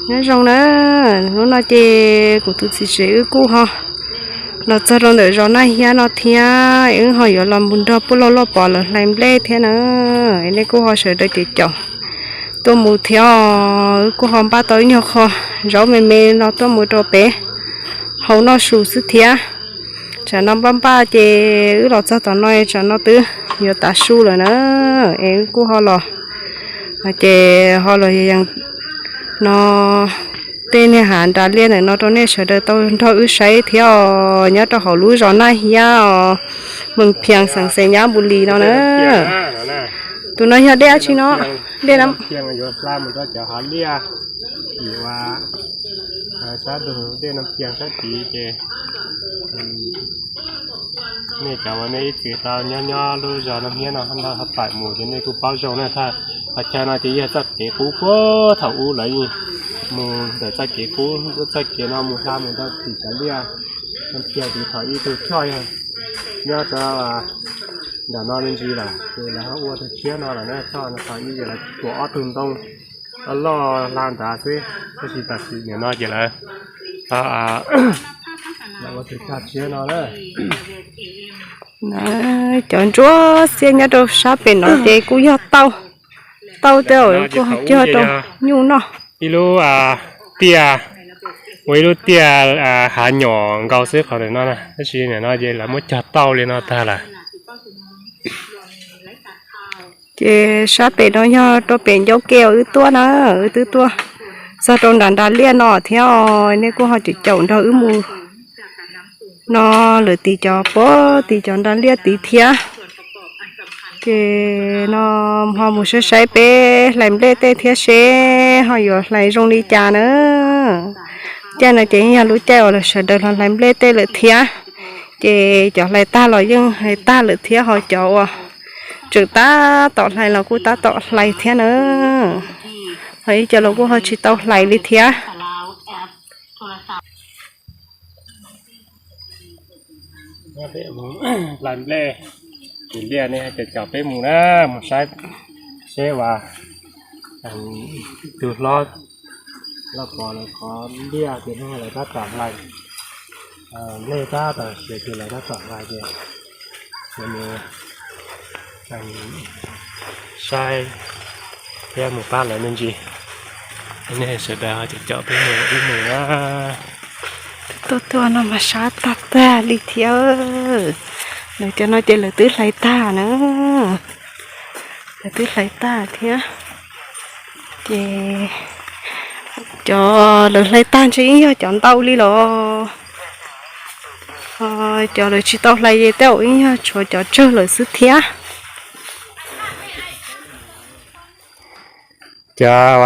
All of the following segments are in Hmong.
Nyob zoo na, hnub no ces kuv tus txiv tsev wb kuj ho los txog rau ntawm zos Naj Hiab no thiab, wb ho yuav los mus nrog puab lauj loj pov lawv hlais nplej thiab na. Nej kuj ho sawv daws caum caum tuaj mus thiab os. Wb kuj ho npaj tau ib nyuag qho zaub me me no tuaj mus rau peb haus noj su xwb thiab. Tsam no npaj npaj ces wb los txog tom no, tsam no twb yuav tav su lawm na, es wb kuj ho los, ces ho los yees no tej niag hav nras liaj ntawm no rau nej sawv daws tau nrog wb saib thiab os, nyob rau hauv lub zos Naj Hiab os, Mees Phias, xeev Xais Nyab Npus Lis no na. Tus no yog dej dab tsi no? Dej Naj Phias yuav hla mus rau cov hav liaj tim ua sab ntug dej Naj Phias sab tid ces nej cov uas nej ib txwm tau nyob nyob lub zos Naj Hiab no ho pais mus ces nej kuj paub zoo na. Qhov chaw no ces yog txoj kev qub puag thaum ub lawv yeej mus ntawm txoj kev qub, lub txoj kev no mus hla mus rau tim cov liaj Naj Phias tid. Thaum ub tus choj yog nyob rau nram no me ntsis lawm ces lawv ho ua tus tshiab no lawm na. Choj no thaum ub ces lawv tuam ob tug ntoo loj loj hla nrad xwb, tab sis tam sim nim no ces lawv ua tus choj tshiab no na. Cov ntsuab xiab nyob rau sab pem no ces kuj yog tauj, tauj tej kuj cog rau nyuj noj. Ib lub tiaj, ua ib lub tiaj hav nyom nkaus xwb qhov ntawm no na, tab sis nim no ces lawv muab cog tauj li no tag lawm. Ces sab pem no yog rau pem ncauj ke uas wb tuaj na, wb twb tuaj txog rau nram nras liaj no thiab os, nej kuj ho caum caum nrog wb mus no lawm tim cov puag tim cov nras liaj tid thiab. Ces no ho mus saib saib peb hlais nplej tej thiab seb ho yuav hlais zoo li cas na. Caij no ces yeej yog lub caij uas lawv sawv daws los hlais nplej tej lawm thiab. Ces cov hlais tag los yeej hlais tag lawm thiab, ho cov uas tseem tab tom hlais los kuj tab tom hlais thiab na. Ho ib co los kuj ho tsis tau hlais li thiab. Hlais nplej tim liaj, nej caum caum peb mus na, mus saib seb uas tus hlob Lauj Pov lawv qhov liaj ces hnub no lawv tab tom hlais nplej, tab tom siav ces lawv tab tom hlais ces mus saib thiab mus pab lawv me ntsis. Nej sawv daws caum caum peb mus wb mus na. Tuaj tuaj no mas sab tag tag li thiab. Lawv cov no ces lawv twb hlais tag na. Lawv twb hlais tag thiab. Ces cov lawv hlais tag ntshe yeej yog cov ntau li los, cov lawv tsis tau hlais ces tej zaum yeej yog tshuav cov tsawg lawm xwb thiab. Cov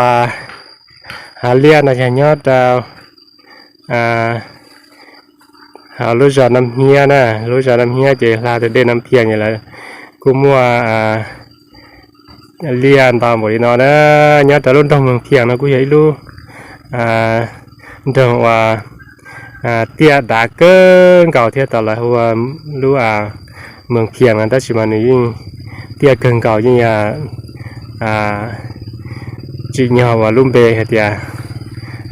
hav liaj no yog nyob rau hauv lub zos Naj Hiab na, lub zos Naj Hiab ces hla tus dej Naj Phias ces lawv kuj muaj liaj ntau npaum li no na. Nyob rau lub nroog Meeg Phias no kuj yog ib lub nroog uas tiaj dav kawg nkaus thiab, tau lawv hu ua lub Meeg Phias no, tab sis mas nws yeej tiaj kawg nkaus, yeej yog tsim nyog uas lub npe hais tias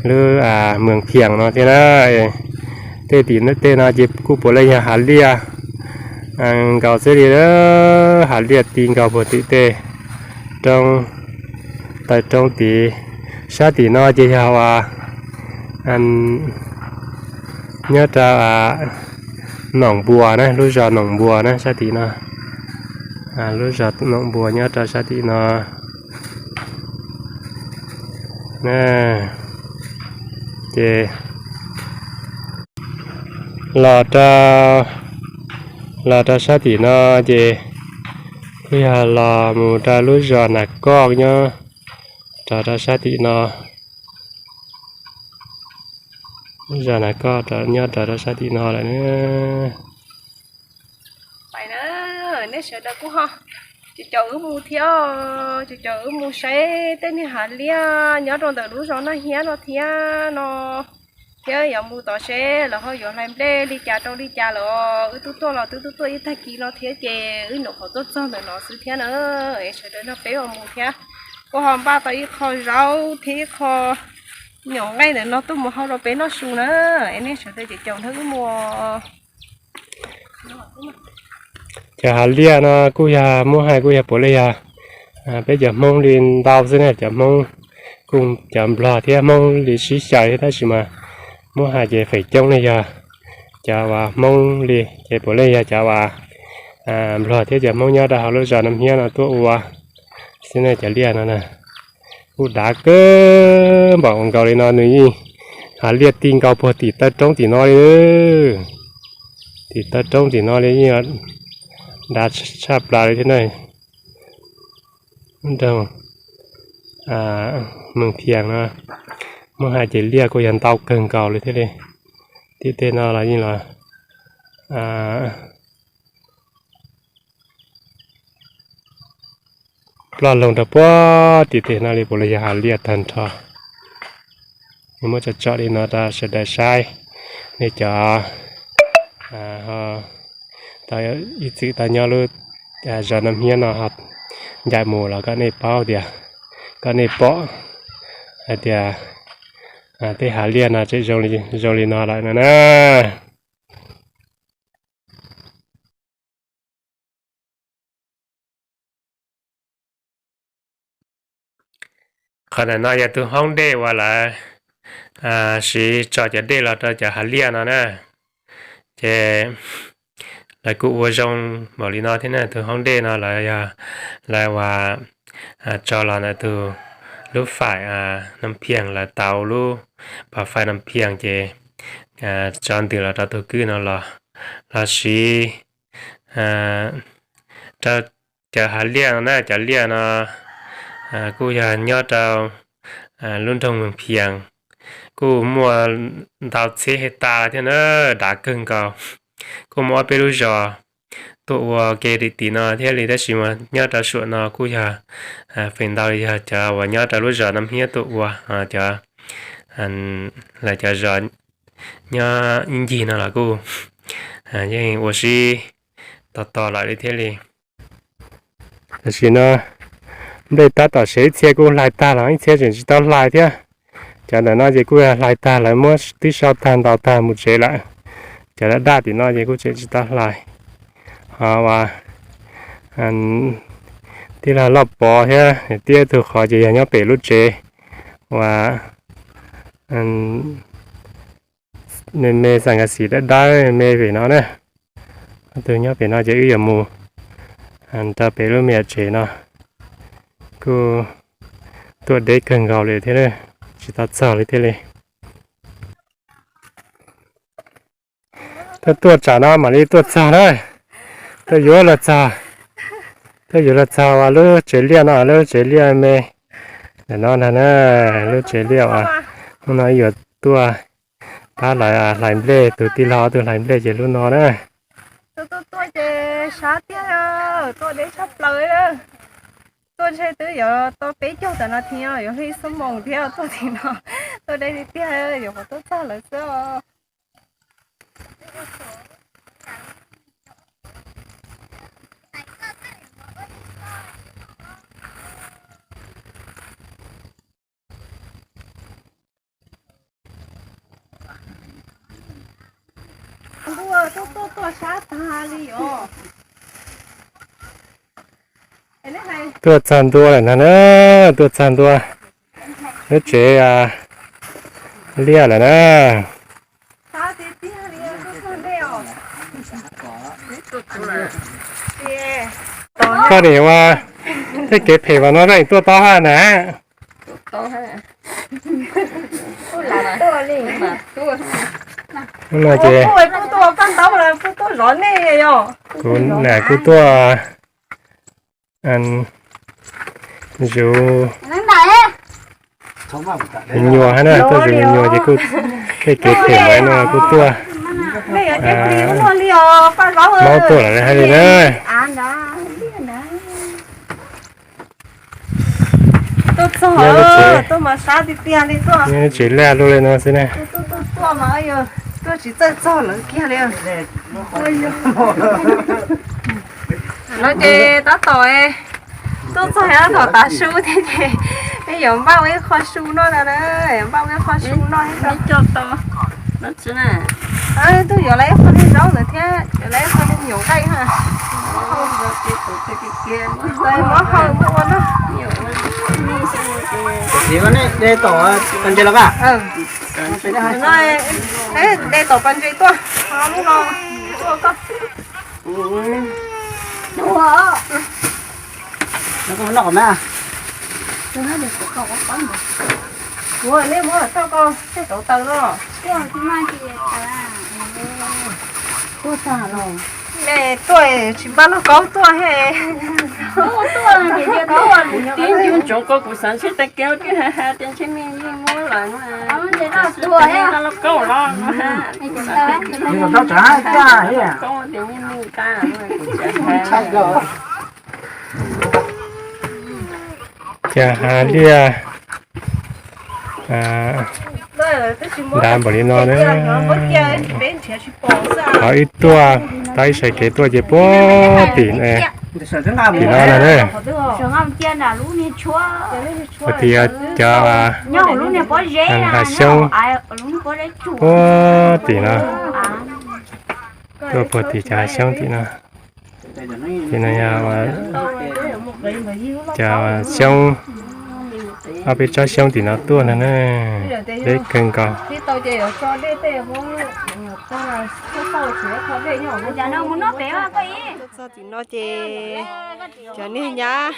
lub Meeg Phias no thiab na. Tej tim tej no ces kuj puav leej yog hav liaj nkaus xwb li, hav liaj ti nkaus puag tim tej roob, taw roob tid. Sab tim no ces yog uas nyob rau Noom Npua na, lub zos Noom Npua na sab tim no. Lub zos Noom Npua nyob rau sab tim no. Ces los rau, los rau sab tim no ces kuj yog los mus rau lub zos Nas Koj nyob rau rau sab tim no. Lub zos Nas Koj nyob rau rau sab tim no lawm na. Pais na, nej sawv daws kuj ho caum caum wb mus thiab, caum caum wb mus saib tej niag hav liaj nyob rau ntawm lub zos Naj Hiab no thiab no. Thiab yuav mus tom seb lawv ho yuav hlais nplej li cas rau li cas lawm. Wb twb tuaj los twb twb tuaj ib tag kis no thiab ces wb nyuam qhuav tuaj txog ntawm no xwb thiab na. Es sawv daws nrog peb ua mus thiab. Kuj ho npaj tau ib qho zaub thiab ib qho Nyuam nqaij ntawm no tuaj mus hau rau peb noj su na, es nej sawv daws caum caum nrog wb mus. Cov hav liaj no kuj yog muab hais kuj yog puav leej yog peb cov Hmoob li ntau xwb na, cov Hmoob kuj cov Nplog thiab Hmoob li sib xyaw thiab tab sis mas muab hais ces feem coob ne yog cov uas Hmoob li ces puav leej yog cov uas Nplog thiab cov Hmoob nyob rau hauv lub zos Naj Hiab no tuaj ua xwb na. Cov liaj no na kuj dav kawg npaum ua nkaus li no nws yeej hav liaj ti nkaus puag tim taw roob tim no li. Tim taw roob tim no li yeej dav tshaj plaws li thiab na. Nroog Mees Phias no muab hais ces liaj kuj yog ntau kawg nkaus li thiab li. Tim tej no los yeej los ploj loo rau puag tim tej no li puav leej yog hav liaj tag nrho. Muab tsom tsom li no rau sawv daws saib. Nej cov ib txwm tau nyob lub zos Naj Hiab no ho ncaim mus los kom nej paub tias, kom nej pom hais tias tej hav liaj no tseem zoo li no lawm no na. Qhov ntawm no yog tus hoob dej uas lawv siv tso cov dej los rau cov hav liaj no na. Ces lawv kuj ua zoo npaum li no thiab na, tus hoob dej no lawv yog lawv uas tso los ntawm tus lub faim Nam Phiaj, lawv tau lub pas fais Nam Phiaj ces tso ntws los rau tus kwj no los, los siv rau cov hav liaj no na. Cov liaj no kuj yog nyob rau lub nroog Mees Phias, kuj muaj ntau txhiab hej tas thiab na, dav kawg nkaus. Kuj muaj ob peb lub zos tuaj ua ke tim tim no thiab li tab sis mas nyob rau suam no kuj yog feem ntau li yog cov uas nyob rau lub zos Nam Hiab tuaj ua, cov lawv cov zos nyob ib ncig no los kuj yeej ua sib tos tos lawm li thiab li. Tam sim no nplej tab tom sev, ib txhia kuj hlais tag los ib txhia tseem tsis tau hlais thiab. Cov ntawm no ces kuj hlais tag, lawv muab twb sau tag ntaus tag mus tsev lawm. Cov daj daj tim no ces kuj tseem tsis tau hlais. Ho uas tij laug Loj Pov thiab tiab tug qhov ces yog nyob pem lub tsev uas me me xam kas xim dawb dawb me pem no na. Tus nyob pem no ces wb yuav mus rau pem lub me nyuam tsev no. Kuj tuaj deb kawg nkaus li thiab, tsis tau txog li thiab li. Tuaj tuaj tsam no mam li tuaj txog na. Tuaj yuav luag txog, tuaj yuav luag txog uas lub tsev liaj no, lub tsev liaj me ntawm no ntag na. Lub tsev liaj uas hnub no yuav tuaj pab lawv hlais nplej, tus tij laug tus hlais nplej ces lub no na. Tuaj tuaj ces sab tiag, tuaj deb tshaj plaws. Tuaj ntshe twb yuav tau peb caug tam no thiab, yuav ib xuab moos thiab tuaj tim no. Tuaj deb li tiag, yuav qhov tuaj txog lawv xwb os. Tuaj txog ntua lawm ntag na, tuaj txog ntua lub tsev liaj lawm na. Koj nim ua tej kev phem mas no koj nim tuaj tau hab na. No ces kuv na kuj tuaj zuv me nyuam hab na, tuaj zuv me nyuam ces kuj tej kev phem mas no kuj tuaj, maub tuaj lawm hab li na. Nyob lub tsev laj luaj li no xwb na. No ces tab tom tuaj txog tab tom tav su thiab ces Peb yuav npaj ua ib qho su noj no na, npaj ua ib qho su noj. Coj tau, no tsis na. Twb yuav lawv ib qho niag zaub ntawd thiab, yuav lawv ib qho niag nyuam nqaij na. Muab hau muab ua noj. Tiv ko nej de tom pas ntses los a? De tom pas ntses tuaj, lub no tuaj koj. Noj qhov na. Ua nej muab tau koj tej tauv taws no. Tuaj tag los. Nej tuaj tsis npaj lauj kaub tuaj he. Tib ncu ntsoov koj kuv xav ntshe tag kev twb ha ha tias ntshe me yeej muab lawm no. Lauj kaub los no ha. Tias yeej me nqa. Cas ha liaj nrad npaum li no na. Qhov ib tuaj, tau ib sai kev tuaj ces puag tim, tim no na. Puag tim cov hav xyoob puag tim no. Tuaj puag tim cov hav xyoob tim no. Tim no yog cov xyoob, ob peb tsob xyoob tim no tuaj no na. Deb kawg nkaus. Tuaj txog tim no ces cov niag nyab,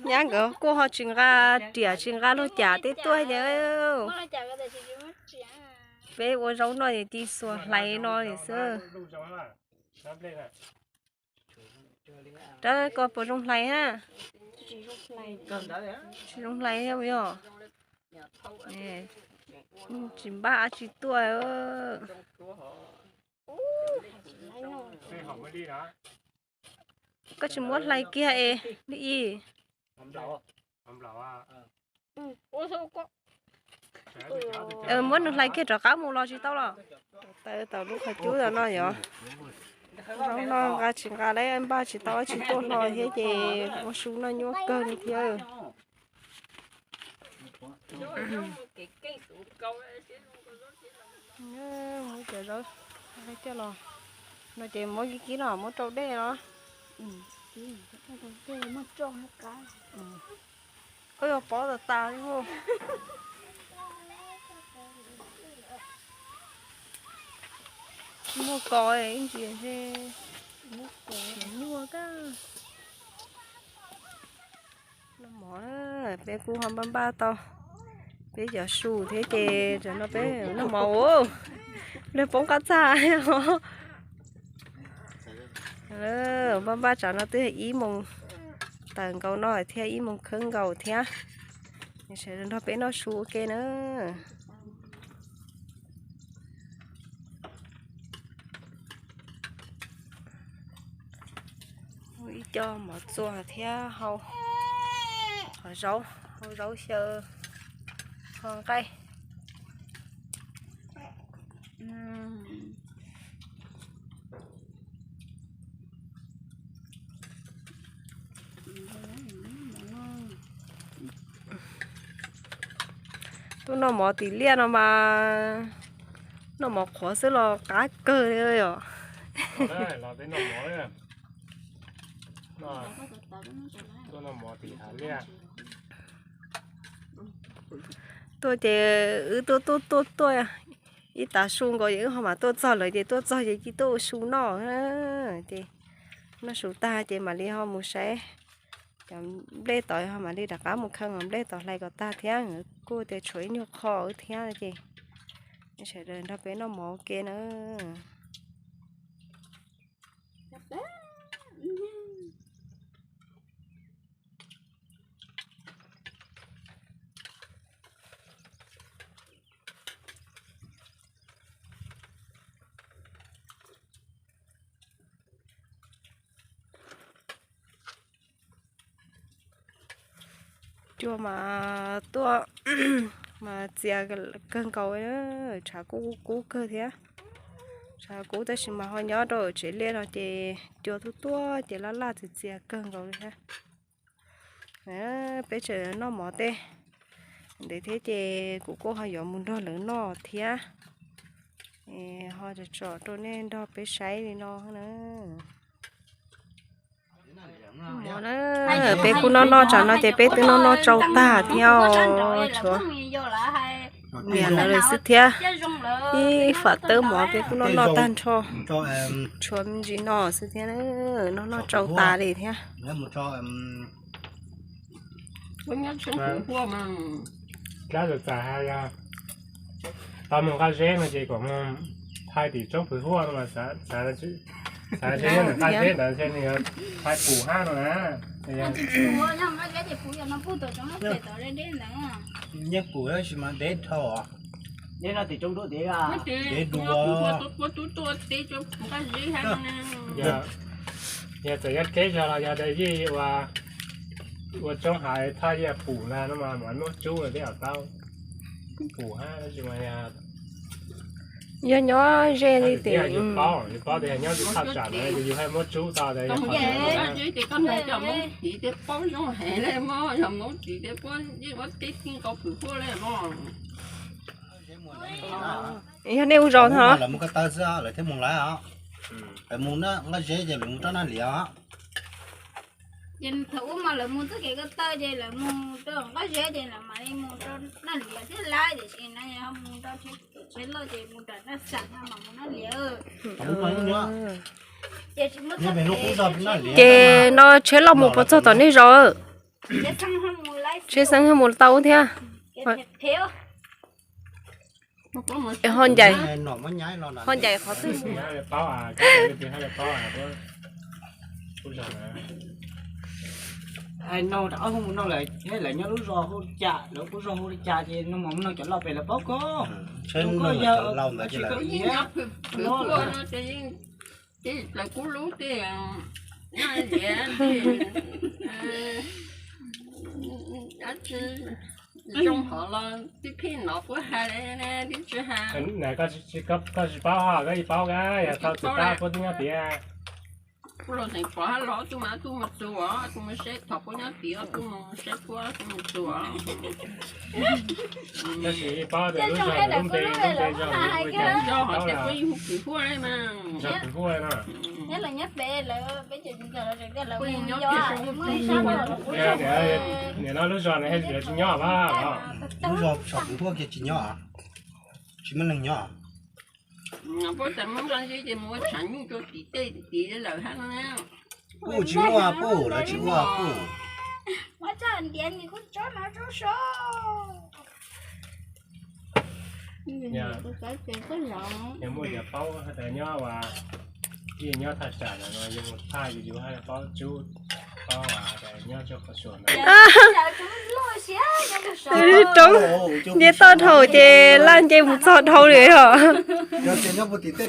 nyab nkawd kuj ho tsis nqa riam tsis nqa luag cas tej tuaj ces peb ua zaub noj ces tig xuas hlais no xwb. Rab koj puas zoo hlais ha? Tsis zoo hlais thiab puas yog? Tsis npaj dab tsi tuaj. Koj tsis muab hlais kiag es li ib. Muab nws hlais kiag rov qab mus los tsis tau los? Tau, tau lub qhov cub no yog zaub no nqa tsis nqa lawm, npaj tsis tau dab tsi tuaj hlo thiab ces ua su noj nyuaj kawg li thiab. Muab cov zaub coj los no ces muab kib kib los muab rau dej los. Koj yuav pov tas tas li. Muaj kos ib ntsis, nyuaj kawg. Noj mov, peb kuj ho npaj npaj tau peb cov su thiab ces tam no peb noj mov ua luag poob qab txaj. Npaj npaj tsam no twb ib moos tawm nkaus no thiab ib moos kheeb nkaus thiab. Sawv daws nrog peb noj su ua ke na. Ib co mov txua thiab hau qhov zaub, hau zaub xyaw, hau nqaij. Tuaj noj mov tim liaj no mas noj mov qhuav xwb los qab kawg li os. Tuaj ces wb tuaj tuaj tuaj tuaj ib tav su nkaus ces wb ho mam tuaj txog lawm ces tuaj txog ces cia tuaj ua su noj. Ces noj su tag ces mam li ho mus saib cov nplej tod, ho mam li rov qab mus kheej nplej tod hlais kom tag thiab. Kuj tias tshuav ib nyuag qho thiab ces sawv daws nrog peb noj mov ua ke na. Cua mas tuaj mas txias kawg nkaus, tshav kub kub kawg thiab. Tshav kub tab sis mas ho nyob rau tsev liaj no ces cua tuaj tuaj ces laj laj txias txias kawg nkaus li thiab. Peb tseem noj mov tej ntev thiab ces kuv kuj ho yuav mus nrog lawv noj thiab. Ho tsom tsom rau nej nrog peb saib li no na. Peb kuj noj noj tsam no ces peb twb noj noj tsau tag thiab os. Tshuav niam lawv lawm xwb thiab. Ib fam tawb mov peb kuj noj noj tag nrho. Tshuav me ntsis no xwb thiab, noj noj tsau tas li thiab. Dab txawm txawm hais yog tau mus nqaj zeb no ces kom mus thaij tim roob Pwg Huaj no mas xav ntshe yog nqaj zeb ntawd ntshe nws thaij pum hab no na. Yeej pum tab sis mas deb dhau. Deb no tim roob dub dev, dev dua. Yog txawm yog teb zog los yog yij ua tsoob hav thaj yeej pum ntag no mas mam muab tsub lawm thiaj tau. Pum hab tab sis mas yog nyob ze li tias yus paub, yus paub tias yog nyob tim thaj tsam ntawd yus haj muab tsub tau tias yog qhov ntawd. Ces koj ntag cov Hmoob txiv tej paub zoo heev li mog, yog Hmoob txiv tej paub yeej ua teb txij nkaus Pwg Huaj li mog. Yog nej ua zos no lawv mus ko taw xwb lawv thiaj mus lawv os. Lawv mus nqaj zeb ces lawv mus rau Naj Liav os. Ces thaum ub mas lawv mus txoj kev ko taw ces lawv mus rau nqaj zeb ces lawv mam li mus rau Naj Liav thiab lawm, tiam sis no yog mus rau tsheb loj ces mus nram Naj Xam no mas mus Naj Liav. Ces no tsheb loj mus puas txog tom nej zos? Tsheb xeeb ho mus tau thiab. Ho ncaim, ho ncaim qhov twg? Lawv nyob lub zos hu li cas, lawv kuj zos hu li cas ces no mas no cov laus pem lawv paub koj. Tsheb no yog laus ntawd ces lawv Ces lawv kuj lub tej, dab tsi zoo hov los tib phij no kuj hais li tib tsi hais. Koj tsis paub ho koj yeej paub kab yog tau txog tab puab twb nyob tiav. Kuj los xeem pov hab los tus mas tus mus txuas, tus mus seb thaum puab nyob tiav tus mus seb puab tus mus txuas. Tab sis yeej paub tias lub zog lub npe, lub npe zog ua cas zog hov tias puab yeej hu Pwg Huaj li mas. Zog Pwg Huaj no. Puab yeej nyob tias zoo. Nim no lub zog no lawv tsis nyob lawm los? Lub zog Pwg Huaj kiag tsis nyob, tsis muaj neeg nyob. Puab tas Hmoob Nqaj Zeb ces mus ua tshav nyuj rau tim tej tim lawm hab no. Puj tsis muaj puj, lawv tsis ua puj. Yog muaj yog paub has tas nyob ua, ij nyob thaj tsam no yog mus thaj yus yus haj paub tsub, paub has tas nyob tsua qhov suam ntawd. Roob nce toj dhau ces laj nce mus txog dhau li os. Yog tsis nyob tim tej,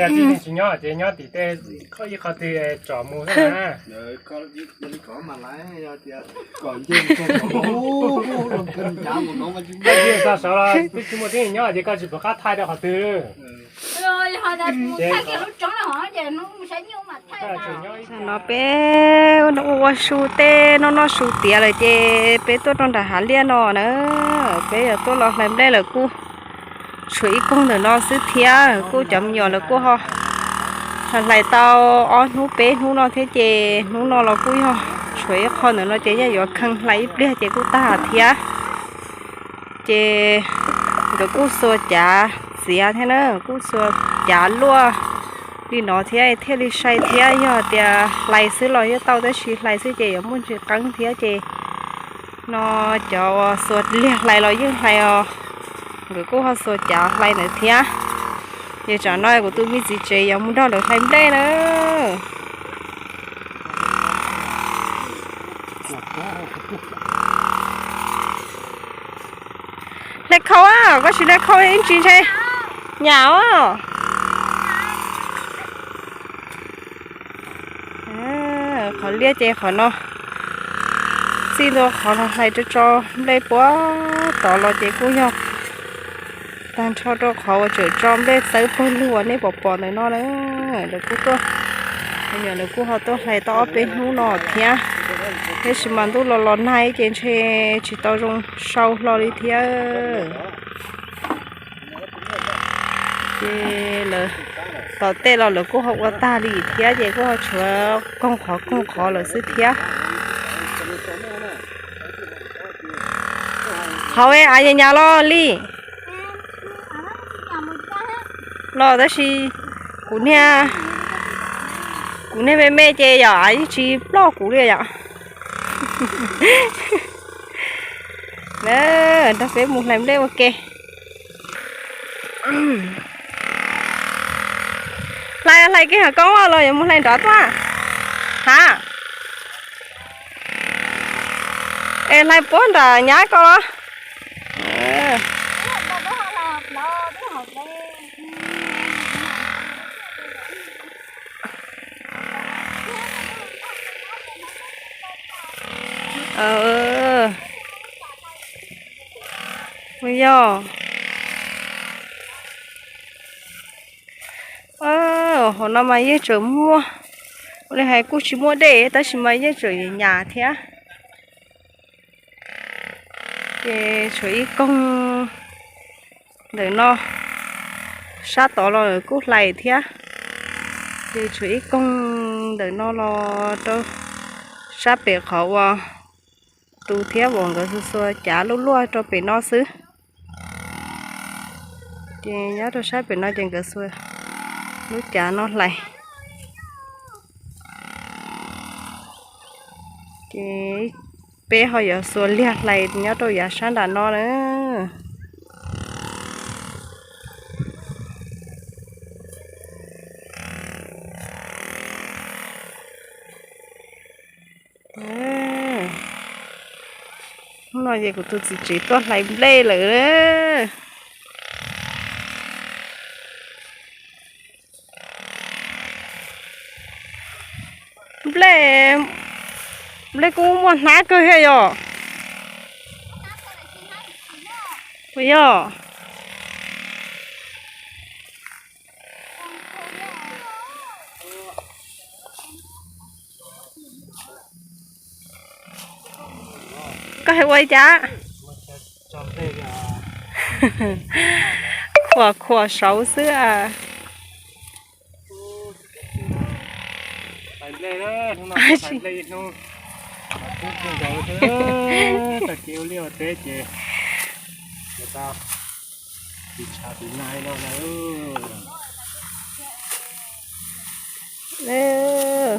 yog tsis nyob ces nyob tim tej ib qho twg tsom mus xwb na. Txog saud los twb tsis muaj tib neeg nyob ces koj tsis pom qab thaij rau qhov twg. No peb ua ua su tej noj noj su tiav lawm ces peb tuaj rau nram hav liaj no na, peb yuav tuaj los hlais nplej lawm kuj tshuav ib koog ntawm no xwb thiab, kuj cov me nyuam lawv kuj ho hlais tau ob hnub peb hnub no thiab ces hnub no los kuj yog tshuav ib qho ntawm no ces yog yuav kheev hlais ib pliag ces kuj tag thiab. Ces nkawd kuj xuas cav txiav thiab na, kuj xuas cav luaj li no thiab thiaj li sai thiab, yog tias hlais xwb los yeej tau tab sis hlais xwb ces yuav muaj ntsis qeeb thiab ces no cov uas xuas liag hlais los yeej hlais os, nkawd kuj ho xuas cav hlais ntawd thiab. Ces tsam no kuv tus me txiv tsev yuav mus nrog lawv hlais nplej na. Hle khau, koj tsis hle khau ib ntsis ntshe nyam os. Qhov liaj ces qhov no txij ntua qhov no hlais tso tso nplej puag tod los ces kuj yog tag nrho rau qhov uas tseem tso nplej txawb pawg lug uas nej pom pom ntawm no na. Lawv kuj tuaj Nyuam lawv kuj ho tuaj hlais tau ob peb hnub no thiab, tab sis mas ntuj los los nag ces ntshe tsis tau zoo sau hlo li thiab. Ces lawv tom tej los lawv kuj ho ua tag li thiab ces kuj ho tshuav koog qhov koog qhov lawm xwb thiab. Qhov av nyas nyas los li los tab sis kuv niag, kuv niag me me ces yom av yeej tsis ploj kuv li yom. Nrog peb mus hlais nplej ua ke. Hlais hlais kiag hauv koob los yuav mus hlais nrov tuaj. Ha, es hlais puag nram nyab ko los. Yog, hauv no mas yeej tseem muaj, ua li hais kuj tsis muaj dej tab sis mas yeej tseem nyas thiab. Ces tshuav ib koog ntawm no, sab tod los kuj hlais thiab. Ces tshuav ib koog ntawm no los rau sab pem qhov uas tus thiab vauv nkawd xuas xuas cav luaj luaj rau pem no xwb. Ces nyob rau sab pem no ces nkawd xuas lub cav no hlais. Ces peb ho yuav xuas liag hlais nyob rau yav sab nram no na. Hnub no ces kuv tus txiv tsev tuaj hlais nplej lawm. Nplej, nplej kuj muaj hnab kawg thiab yom. Puas yog? Koj hais ua li cas? Khuam khuam saud xwb.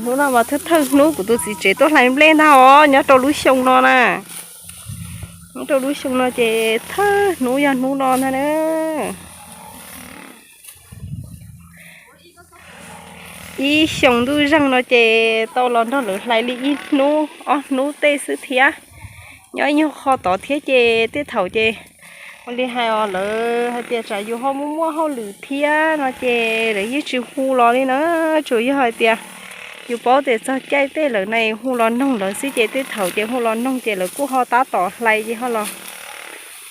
Hnub no mas thawj thawj hnub kuv tus txiv tsev tuaj hlais nplej ntag os, nyob rau lub xyoo no na. Nyob rau lub xyoo no ces thawj hnub yog hnub no ntag na. Ib xyoos ntuj zeeg no ces tau los nrog lawv hlais li ib hnub ob hnub tej xwb thiab. Nyob ib nyuag qho tod thiab ces tej thaum ces ua li hais os, lawv hais tias tsam yus ho muaj muaj hauj lwm thiab no ces lawv yeej tsis hu los li na. Tsuas yog hais tias yus paub tias txog caij tej lawm ne hu los noog lawv xwb ces tej thaum ces hu los noog ces lawv kuj ho tab tom hlais ces ho los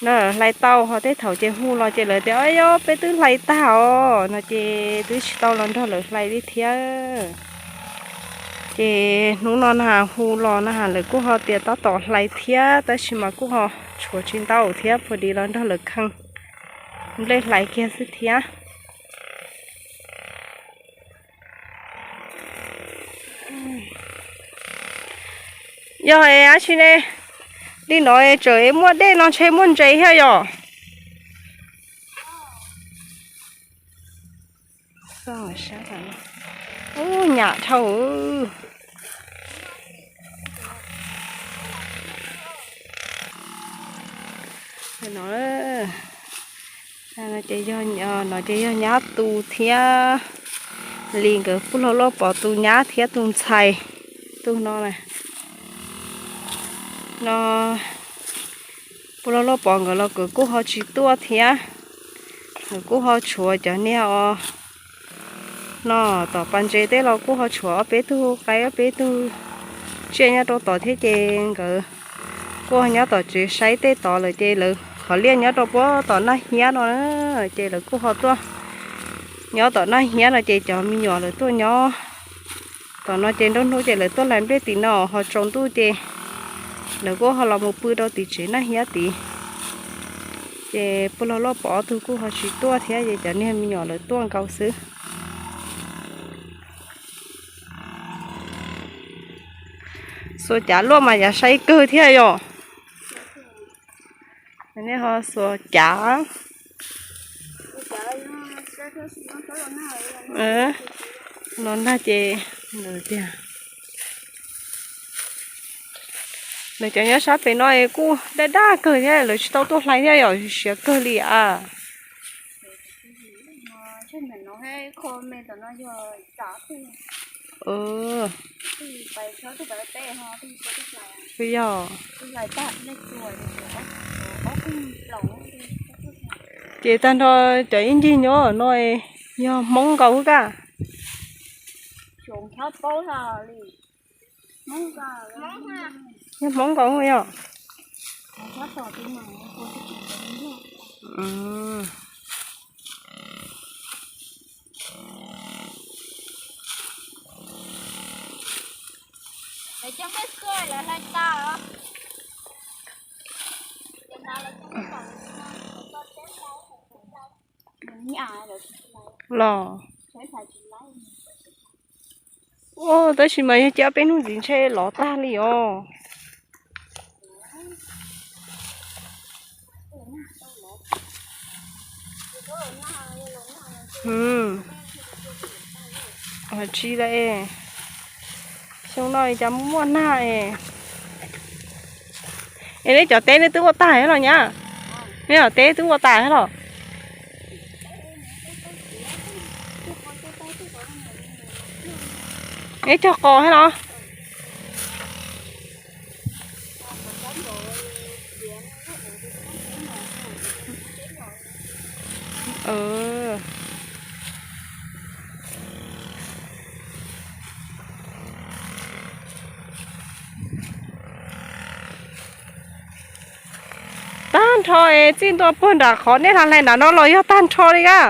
hlais tau, ho tej thaum ces hu los ces lawv tias o yog peb twb hlais tag os no ces twb tsis tau los nrog lawv hlais li thiab. Ces hnub no na hu los na lawv kuj ho tias tab tom hlais thiab tab sis mas kuj ho tshuav tsis ntau thiab, puag di los nrog lawv kheej nplej hlais kiag xwb thiab. Yog dab tsi ne, li no tseem muaj dej no ntshe muaj ntses thiab yom. Ub, nyam dhau. No ces yog nyab tu thiab li nkawd puj laug Lauj Pov tus nyab thiab tus ntxhais tus no na. No puj laug Lauj Pov nkawd los nkawd kuj ho tsis tuaj thiab, nkawd kuj ho tshuav cov niag os no tom pas ntses tej los kuj ho tshuav ob peb tug qaib ob peb tug tsiaj nyob rau tod thiab ces nkawd kuj ho nyob tom tsev saib tej tod lawm ces lawv qhov liaj nyob rau puag tom Naj Hiab no na, ces lawv kuj ho tuaj nyob tom Naj Hiab no ces cov me nyuam lawv tuaj nyob Tom no ces nruab hnub ces lawv tuaj hlais nplej tim no ho tsaus ntuj ces lawv kuj ho los mus pw rau tim tsev Naj Hiab tid. Ces pw los loj pom ob tug kuj ho tsis tuaj thiab ces cov niag me nyuam lawv tuaj nkaus xwb. Xuas cav luaj mas yav sai kawg thiab yom. Nej ho xuas cav los nag ces tiag. Lawv cov nyob sab pem no kuj daj daj kawg thiab, lawv tsis tau tuaj hlais thiab yom, siav kawg li a. Yog, ces tag nrho cov ib ncig nyob no yog Hmoob nkaus kaj. Yog Hmoob nkaus yom. Los, ua tab sis mas yog cab peb hnub ntxiv ntshe lov tag li os. Tsis li, xyoo no cas muaj nag es. Es neb cov teb neb twb ua tag thiab los nyab? Neb cov teb twb ua tas thiab los? Neb cog qos thiab los? Tag nrho es txij ntua puag nram qhov nej hlais nram no los yog tag nrho li a?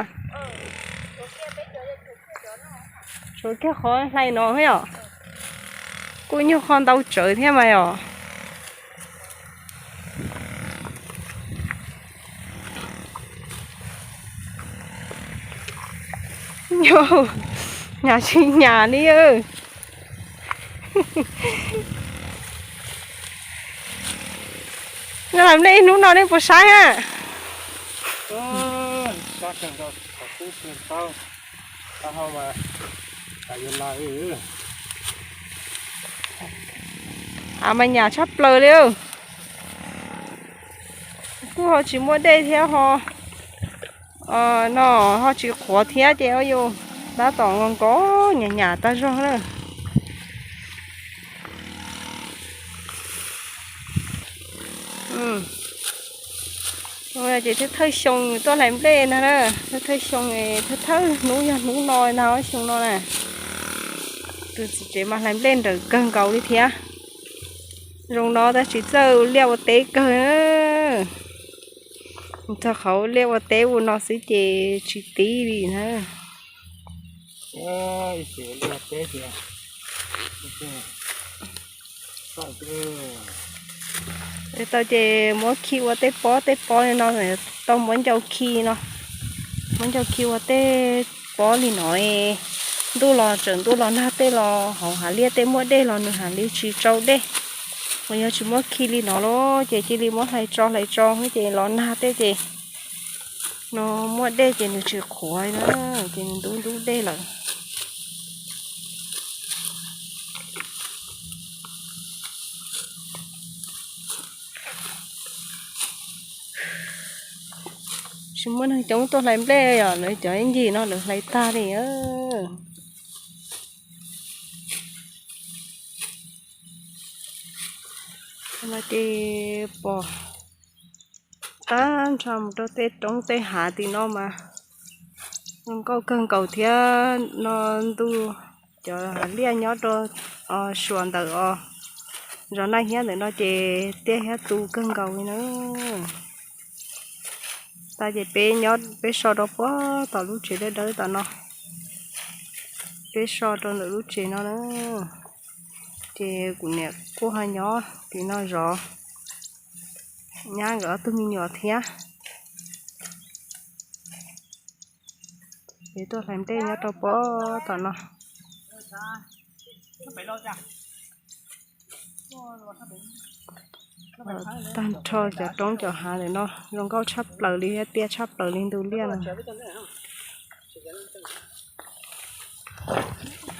Tsuas kiag qhov hlais no thiab os. Kuj nyuag qho ntau tsawv thiab mas yom. Nyab tsis nyam li. Neb hlais nplej ib hnub no nej puas saib na? Av mas nyam tshaj plaws li. Kuj ho tsis muaj dej thiab ho, no ho tsis qhuav thiab ces yus tab tom nkaus nkaus nyam nyam tag zog na. Ces thawj thawj xyoo tuaj hlais nplej no na, thawj thawj xyoo, thawj thawj hnub yog hnub no na, xyoo no na. Tus txiv tsev mas hlais nplej nrawm kawg nkaus li thiab. Zoo no tab sis txawj liaj ua teb kawg na. Txog qhov liaj ua teb ua no xwb ces tsis tib li na. Tau ces muab khi ua tej pob tej pob li no, tau muab ncau khi no, muab ncau khi ua tej pob li no. Ntuj los tseem ntuj los nag tej los hauv hav liaj tej muaj dej los nws hais li tsis tsau dej. Mas yog tsis muab khi li no los ces cia li muab hlais tso hlais tso ces los nag tej ces no muaj dej ces nws tsis qhuav na, ces nws ntub ntub dej lawm. Tsis muaj neeg coob tuaj hlais nplej os, lawv cov ib ncig no lawv hlais tag li. No ces pom tag nrho mus rau tej roob tej hav tim no mas zoo nkauj kawg nkaus thiab no. Ntuj, cov hav liaj nyob rau suas ntawm os, zos Naj Hiab ntawm no ces tiaj hiab tu kawg nkaus li na. Tas ces peb nyob peb so rau puag tom lub tsev dawb dawb tom no. Peb so rau ntawm lub tsev no na, ces kuv niam kuj ho nyob tim no zov nyab nkawd ob tug me nyuam thiab. Ces tuaj hlais nplej nyob rau pem tom no. Tag nrho cov roob cov hav ntawm no zoo nkauj tshaj plaws li thiab tiaj tshaj plaws li ntu liaj no.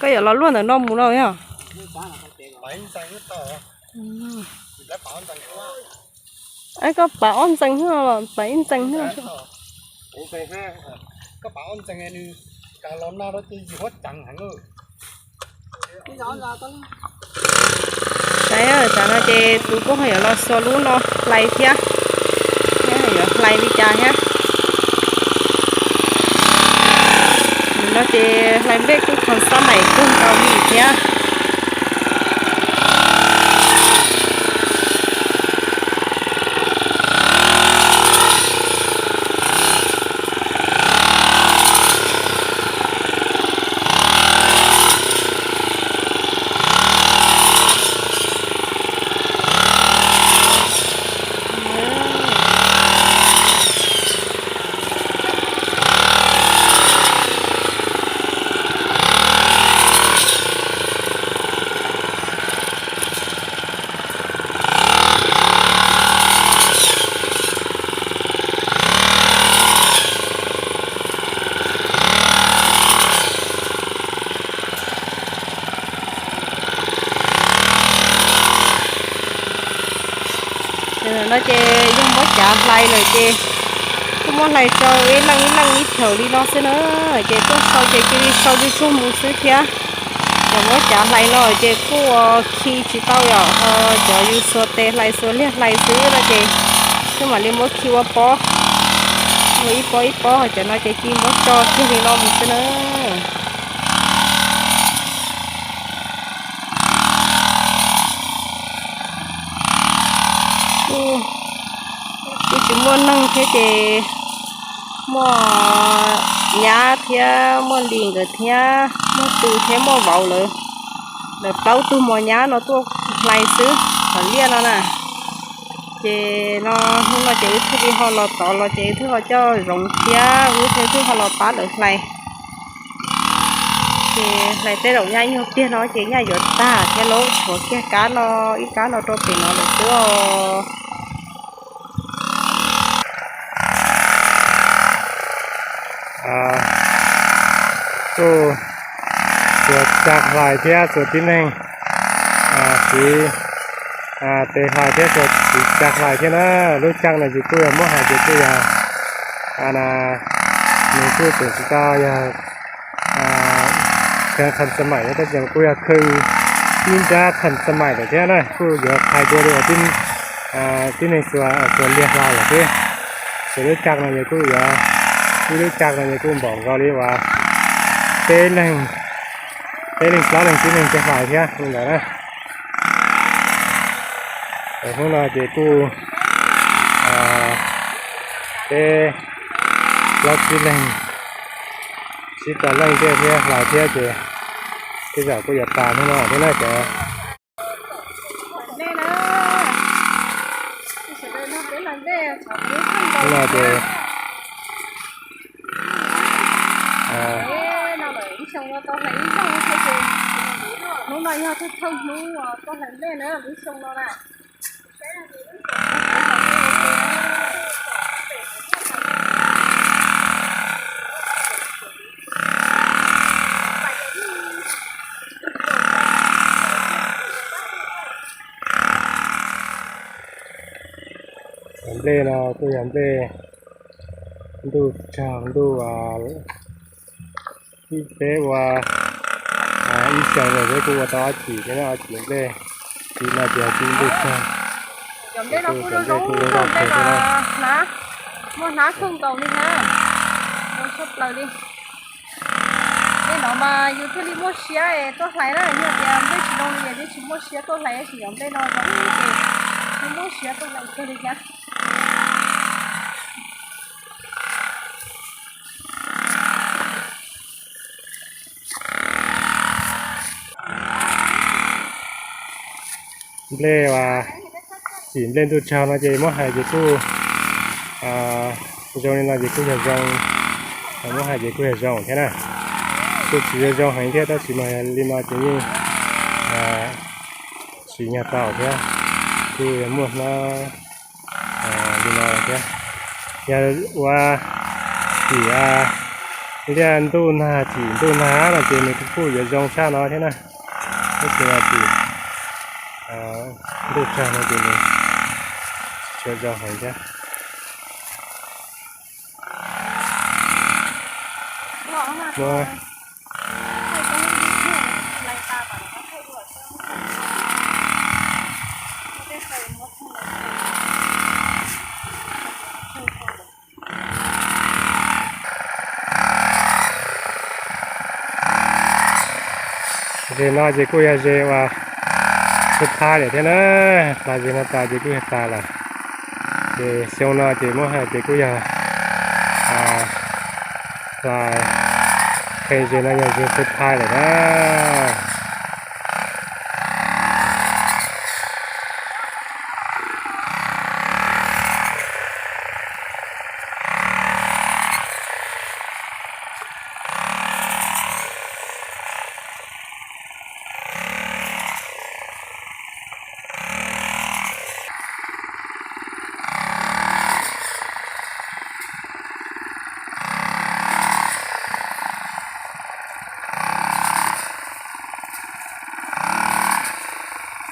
Koj yuav los luaj ntawm no mus no yog? Koj pav ob ntxees, pav ib ntxees no. Saib, tam no ces tus kuj ho yuav los xuas lub no hlais thiab, yuav hlais li cas thiab. Nim no ces hlais nplej kuj kho xab maim kawg nkaus li thiab. No ces yog muab cav hlais lawm ces kuj muab hlais rau ib leej ib leej ib chaws li no xwb na. Ces tuaj sau ces cia li sau zuj zus mus xwb thiab. Cov muab cav hlais no ces kuj ua khi tsis tau yom, ho cov yus xuas tes hlais xuas liag hlais xwb no ces kuj mam li muab khi ua pob, ua ib pob ib pob, ho cov no ces cia li muab tso kiag li no mus xwb na. Kuj tsis muaj neeg thiab ces muaj nyab thiab muaj lis nkawd thiab muaj tu thiab muaj vauv lawv, lawv plaub tug mos nyab no tuaj hlais xwb tom liaj no na. Ces no hnub no ces wb thiaj li ho los tod los ces wb thiaj ho coj Zoov thiab wb thiaj twb ho los pab lawv hlais. Ces hlais tej zaum nyaj nyuag tiag no ces nyaj yuav tag thiab lauj, tshuav kiag kab no, ib kab no rau pem no lawm xwb os. Kuj txhua tsav hlais thiab txhua tib neeg siv tes hlais thiab txhua tsav hlais thiab na. Lub tsav no ces kuj yog muab hais ces kuj yog nws kuj tseem tsis tau yog kheev kham xa maim, tab sis kuj yog kheev ib nrab kham xa maim lawm thiab na. Kuj yuav hais dua li uas tib neeg xuas xuas liag hlo lawm xwb. Ces lub tsav no ces kuj yuav, ib lub tsav no ces kuj npaum nkaus li uas peb leeg, peb leeg plaub leeg tib neeg thiaj hlais thiab li ntawd na. Hnub no ces kuj peb plaub tsib leeg, tsib rau leej thiaj thiab hlais thiab ces tej zaum kuj yuav tas hnub no thiab na cov. Hnub no ces hnub no yog thawj thawj hnub tuaj hlais nplej na lub xyoo no na. Cov nplej no kuj yog nplej ntuj tsag ntuj, ib peb ua ib xyoos no peb kuj ua tau ob cim thiab, ob cim nplej. Cim no ces cim ntuj tsag. Cov nplej no kuj zoo zoo nkauj kawg thiab na. Muaj hnab kawg nkaus li na, zoo tshaj plaws li. Nplej no mas yus thiaj li muaj siab es tuaj hlais na, yog tias nplej tsis zoo li ces tsis muaj siab tuaj hlais, tab sis cov nplej no zoo ces yus muaj siab tuaj hlais kawg li thiab. Nplej uas, tsim nplej ntuj tsaug no ces muab hais ces kuj zoo li no ces kuj yog zoo, muab hais ces kuj yog zoo thiab na. Kuj tsis yog zoo heev thiab tab sis mas li no ces yeej tsis nyog tau thiab, kuj yog muaj hnab li no thiab. Yog ua tsim liaj ntuj nag tsim ntuj nag no ces nws kuj yuav zoo tshaj no thiab na. Tab sis mas tsim ntuj tsaug no ces nws tsis tshua zoo heev thiab. Ze no ces kuj yog ze uas kuj thab lawm thiab na. Hla ze no tas ces kuj yog tas lawm. Ces xyoo no ces muab hais ces kuj yog hla, qee ze no yog ze kuj thab lawm na.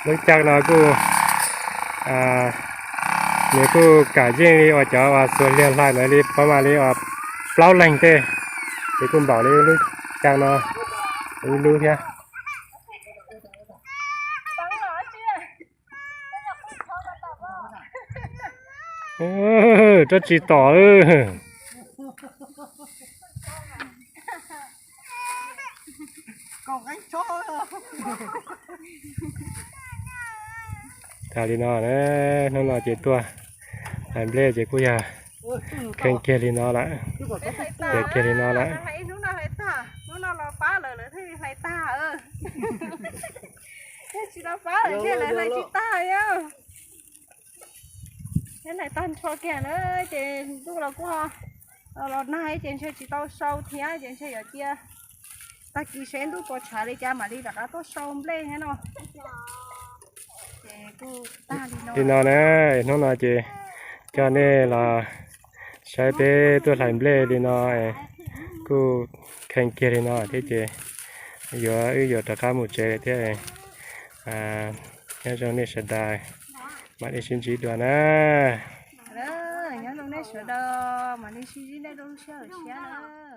Lub caij no kuj, nws kuj kam yeej li uas cov uas xuas liag hlais ntawd li, pab mam li uas plaub leeg tej, ces kuj npaum li lub caij no ib lub thiab. Rab tsis tom. Tham li no, hnub no ces tuaj hlais nplej ces kuj yog kheej kiag li no lawm, kiag li no lawm. Hnub no los pab lawm lawv thiaj li hlais tag. Tsis tau pab lawm thiaj lawv hlais tsis tag os. Thiab hlais tag nrho kiag na, ces ntuj los kuj los nag ces ntshe tsis tau sau thiab ces ntshe yuav cia tag kis seb ntuj puas tshav li cas mam li rov qab tuaj sau nplej thiab no. Li no na, hnub no ces coj nej los saib peb tuaj hlais nplej li no, kuj kheej kiag li no thiab ces yuav wb yuav rov qab mus tsev thiab. Nyob zoo nej sawv daws, mam li sib ntsib dua na. Nyob zoo nej sawv daws, mam li sib ntsib nej rau lub sij hawm tshiab na.